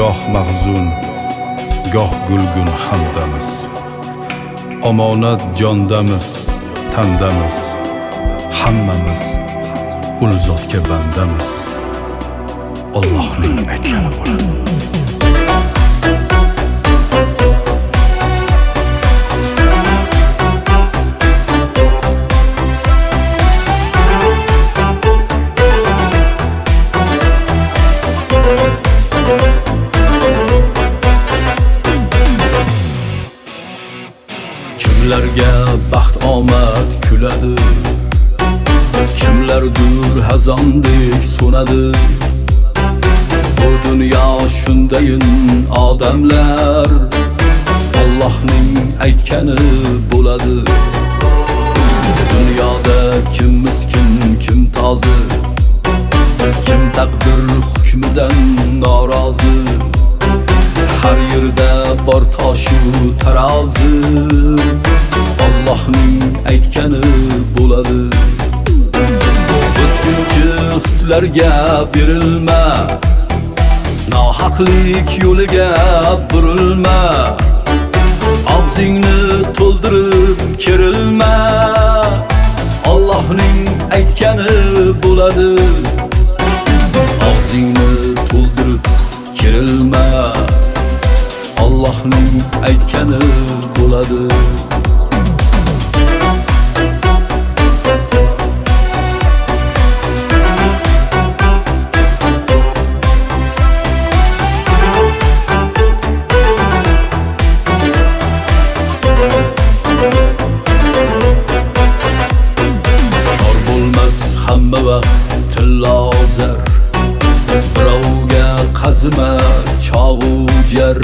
Goh mahzun, goh gulgun hamdamiz. Omonat jondamiz, tandamiz. Hammamiz ul zotga bandamiz. Allohning aytgani bo'ladi. Kimlarga baxt omad kuladi, kimlardir hazondek so'nadi. Bu dunyo shundayin odamlar, Allohning aytgani bo'ladi. Dunyoda kim miskin, kim tozi, kim taqdir hukmidan norozi. Har yerda bor toshu tarozi, Allohning aytgani bo'ladi. O'tkinchi hislarga berilma, nohaqlik yo'liga burilma. Og'zingni to'ldirib kerilma, Allohning aytgani bo'ladi. Og'zingni to'ldirib kerilma, Allohning aytgani bo'ladi. Kor bo'lmas hamma vaqt tillo zar, birovga qazima chog'u jar.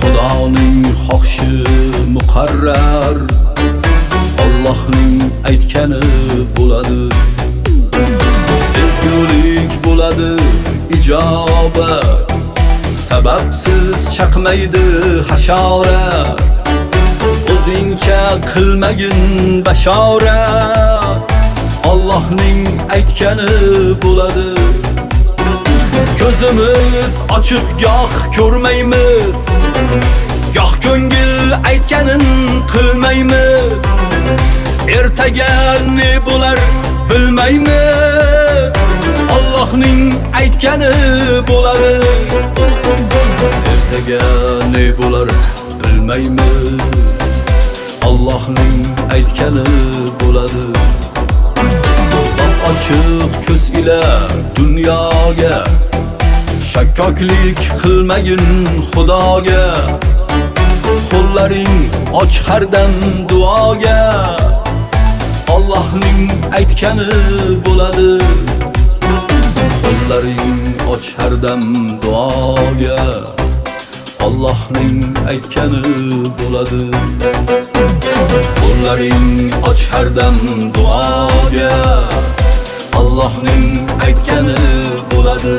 Xudoning xohishi muqarrar, Allohning aytgani bo'ladi. Ezgulik bo'ladi ijobat, sababsiz chaqmaydi hashora. O'zingcha qilmagin bashora, Allohning aytgani bo'ladi. Ko'zimiz ochiq goh ko'rmaymiz, goh ko'ngil aytganin qilmaymiz. Ertaga ne bo'lar bilmaymiz, Allohning aytgani bo'ladi. Ertaga ne bo'lar bilmaymiz, Allohning aytgani bo'ladi. Ochiq ko'z ila dunyoga shakkoklik qilmagin Xudoga. Qo'llaring och har dam duoga, Allohning aytgani bo'ladi. Qo'llaring och har dam duoga, Allohning aytgani bo'ladi. Qo'llaring och har dam duoga, Allohning aytgani bo'ladi.